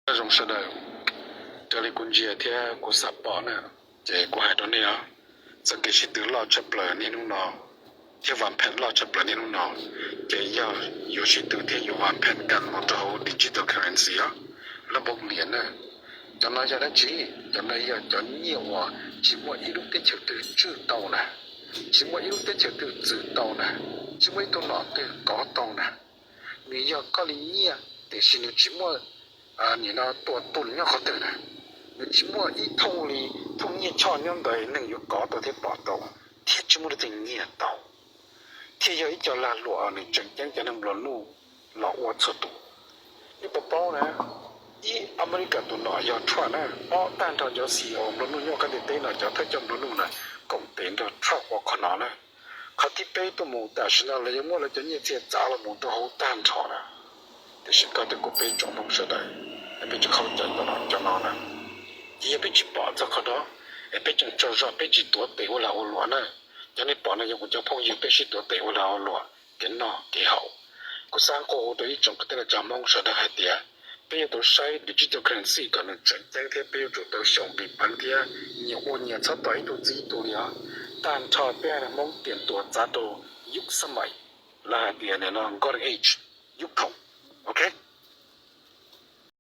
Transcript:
Nyob zoo sawv daws, raws li kuv ntsia thiab kuv xav pom na, ces kuv hais rau nej os, txoj kev sib tw loj tshaj plaws niaj hnub no thiab vam phem loj tshaj plaws niaj hnub no, ces yog yuav sib tw thiab yuav vam phem kam mus rau hauv digital currency os, lab npaum lias na. Cov no yog dab tsi? Cov no yog cov nyiaj uas tsis muaj ib lub teb chaws twg tswj tau na, tsis muaj ib lub teb chaws twg txwv tau na, tsis muaj ib tug nom twg kov tau na. Nws yog koj li nyiaj tiam sis nws tsis muaj nim no tua tu nws nyob qhov twg na. Nws tsis muaj ib thooj li thooj nyiaj choj nyob ntawd neeg yuav kov tau thiab pom tau, thiab tsis muaj leej twg nyiag tau, thiaj yog ib co lag luam nws tseem ceeb cov neeg nplua nuj los ua txhua tus. Nej puas paub na, ib Amelikas tus nom yog Trump na, ob tag nrho cov C E O nplua nuj nyob qab ntiaj teb no cov thawj coj nplua nuj na koom tes nrog Trump ua qhov no na. Qhov thib peb tuaj mus tam sim no lawv yuav muab lawv cov nyiaj txiag txav los mus rau hauv tag nrho na. Tiam sis koj thiab kuv peb tsoom Hmoob sawv daws, peb tsis khaub cai ntau cov no na. Ces yog peb tsis pom txog qhov no, es peb tseem tsaug zog peb tsis tuav tes ua lag ua luam na. Cov nej pom no yog kuv cov phooj ywg peb sib tuav tes ua lag ua luam kev noj kev haus. Kuv xav qhia rau ib tsoom kwv tij neej tsa Hmoob sawv daws hais tias peb yuav tau saib digital currency kom nws tseem ceeb thiab peb yuav tsum tau xyaum pis peev thiab nyias ua nyias txhob tos ib tug txib ib tug li os. Tag nrho peb haiv neeg Hmoob tiam tuam txav rau yub xab mais, lawv hais tias nim no golden age, yub thoom, ok.